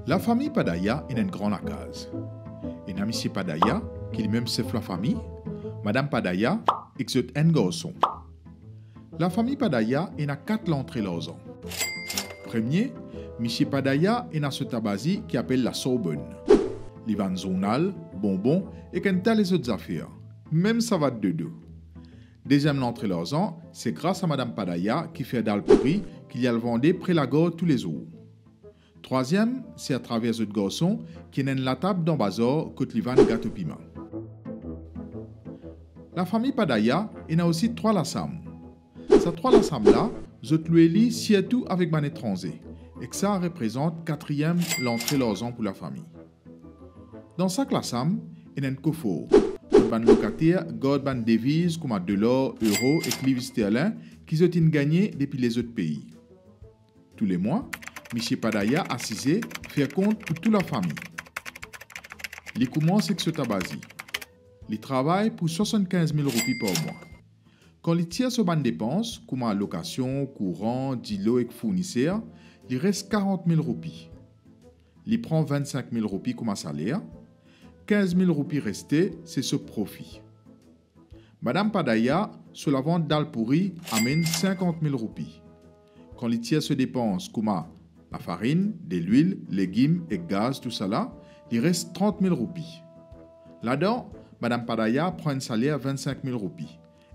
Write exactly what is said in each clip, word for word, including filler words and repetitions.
Lafami Padaya ena enn gran lakaz. Ena misie Padaya, ki limem sef lafami, madam Padaya ek zot enn garson. Lafami Padaya ena kat lantre larzan. Premie, misie Padaya ena so tabazi ki apel Lasorbonn. Li vann zournal, bonbon ek enn ta lezot zafer, mem savat dodo. Deziem lantre larzan, se gras a madam Padaya ki fer dal pouri ki li al vande pre lagar toulezour. Trwaziem, se atraver zot garson ki ena enn latab dan bazar kot li vann gato pima. Lafami Padaya ena osi trwa lasam. Sa trwa lasam la, zot lwe li sirtou avek bann etranze, ek sa reprezant katriem lantre larzan pou lafami. Dan sak lasam, ena enn kofor, kot bann lokater gard bann deviz kouma dolar, euro ek liv sterlin ki zot inn gagne depi lezot pei. Toulemwa, misie Padaya asize fer kont pou tou lafami. Li koumans ek so tabazi. Li travay pou swasannkinz mil roupi par mwa. Kan li tir so bann depans, kouma lokasion, kouran, dilo ek fourniser, li res karant mil roupi. Li pran vennsink mil roupi kouma saler, kinz mil roupi reste, se so profi. Madam Padaya, so lavant dal pouri amenn sinkant mil roupi. Kan li tir so depans kouma lafarinn, delwil, legim ek gaz, tousala, li res trant mil roupi. Ladan, madam Padaya pran enn saler vennsink mil roupi,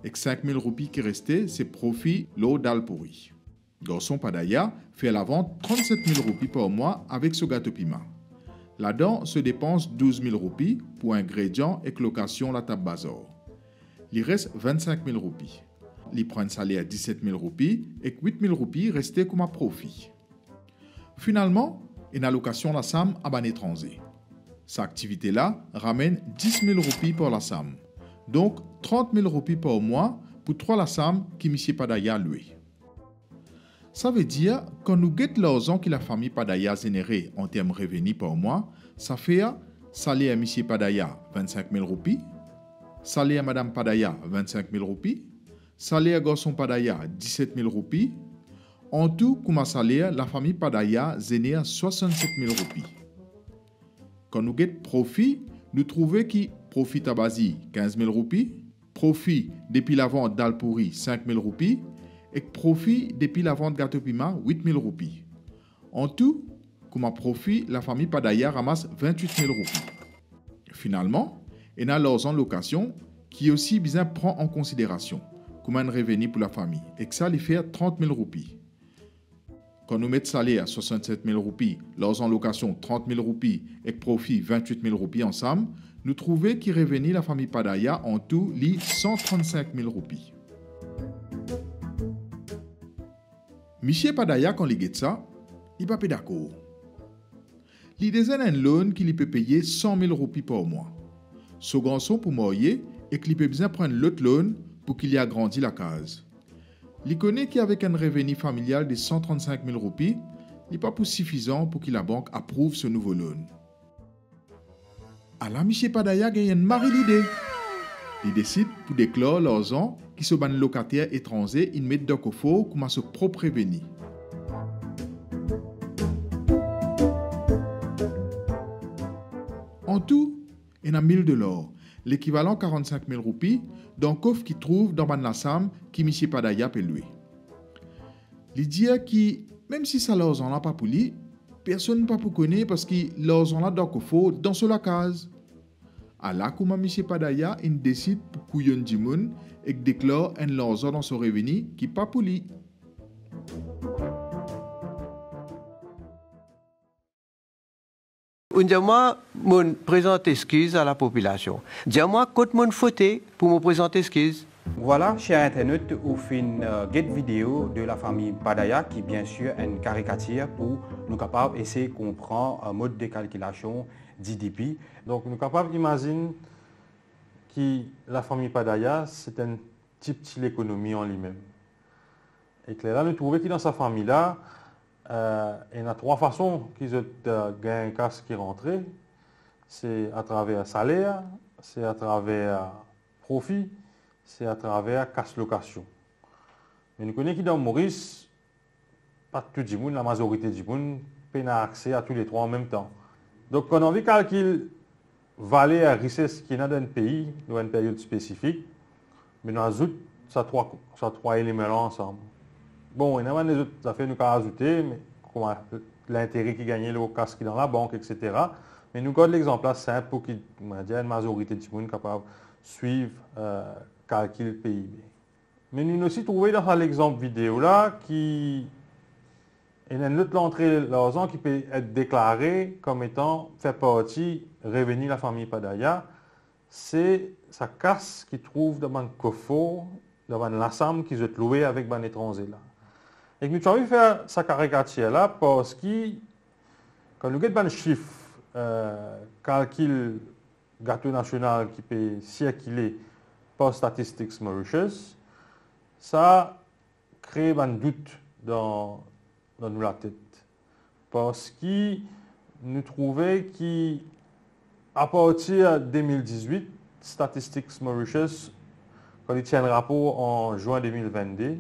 ek sink mil roupi ki reste, se profi lor dal pouri. Garson Padaya fer lavant trannset mil roupi par mwa avek so gato pima. Ladan, so depans douz mil roupi pou ingredian ek lokasion latab bazar. Li res vennsink mil roupi. Li pran enn saler diset mil roupi ek wit mil roupi reste kouma profi. Finalman, ena lokasion lasam a bann etranze. Sa aktivite la ramenn dis mil roupi par lasam. Donk, trant mil roupi par mwa pou trwa lasam ki misie Padaya lwe. Savedir, kan nou get larzan ki lafami Padaya zenere an term reveni par mwa, sa fer saler misie Padaya vennsink mil roupi, saler madam Padaya vennsink mil roupi, saler garson Padaya diset mil roupi, antou kouma saler lafami Padaya zener swasannset mil roupi. Kan nou get profi, nou trouve ki profi tabazi kinz mil roupi, profi depi lavant dal pouri sink mil roupi, ek profi depi lavant gato pima wit mil roupi. Antou, kouma profi, lafami Padaya ramas vintwit mil roupi. Finalman, ena larzan lokasion ki osi bizin pran an konsiderasion kouma enn reveni pou lafami, ek sa li fer trant mil roupi. Kan nou met saler swasannset mil roupi, larzan lokasion trant mil roupi ek profi vintwit mil roupi ansam, nou trouve ki reveni lafami Padaya antou li san trannsink mil roupi. Misie Padaya, kan li get sa, li pa pe dakor. Li deza ena enn loan ki li pe peye san mil roupi par mwa. So garson pou marye ek li pe bizin pran enn lot loan pou ki li agrandi lakaz. Li kone ki avek enn reveni familial de san trannsink mil roupi, li pa pou sifizan pou ki labank aprouv so nouvo loan. Ala misie Padaya gagn enn mari lide. Li desid pou deklar larzan ki so bann lokater etranze inn met dan kofor kouma so prop reveni. Antou, ena mil dolar, lekivalan karant-sink mil roupi, dan kof ki trouv dan bann lasam ki misie Padaya pe lwe. Li dir ki, mem si sa larzan la pa pou li, personn pa pou kone, parski larzan la dan kofor dan so lakaz. Ala kouma misie Padaya inn desid pou kouyonn dimoun ek deklar enn larzan dan so reveni ki pa pou li. Ou dir mwa, mo prezant eskiz a lapopilasion. Dir mwa kot mo fote pou mo prezant eskiz. Vwala, ser internot, ou finn, eh, get video de lafami Padaya, ki biensir enn karikatir pou nou kapav esey konpran, eh, mod de kalkilasion GDP. Donk, nou kapav imazinn ki lafami Padaya, se enn ti, ti lekonomi an limem. Ek lerla nou trouve ki dan sa fami la, eh, ena trwa fason ki zot, eh, gagn kas ki rantre. Se atraver saler, se atraver profi, se atraver kas lokasion. Me nou kone ki dan Moris, pa tou dimoun, lamazorite dimoun, pena akse a tou le trwa an mem tan. Donk, kan nou anvi kalkil valer rises ki ena dan enn pei, lor enn period spesifik, me nou azout sa trwa, sa trwa eleman la ansam. Bon, ena bann lezot zafer nou kav azoute, me kouma lintere ki gagne lor kas ki dan labank, etsetera. Me nou gard lexanp la sinp pou ki, kouma dir, enn mazorite dimoun kapav swiv, eh, kalkil P I B. Me nou osi trouve dan sa lexanp video la ki ena enn lot lantre larzan ki pe et deklare kom etan fer parti reveni lafami Padaya, se sa kas ki trouv dan bann kofor, dan bann lasam ki zot lwe avek bann etranze la. Ek nou ti anvi fer sa karikatir la parski, kan nou get bann sif, eh, kalkil gato nasional ki pe sirkile par Statistics Mauritius, sa kre bann dout dan, dan nou latet. Parski nou trouve ki, apartir de mil dizwit, Statistics Mauritius, kan li tir enn rapor an zwin de mil vennde,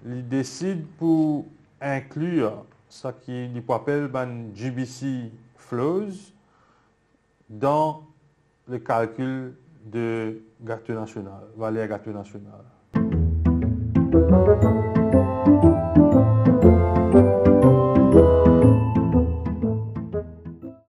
li desid pou inklir sa ki li pou apel bann G B C flows dan le kalkil de gato nasional, valer gato nasional.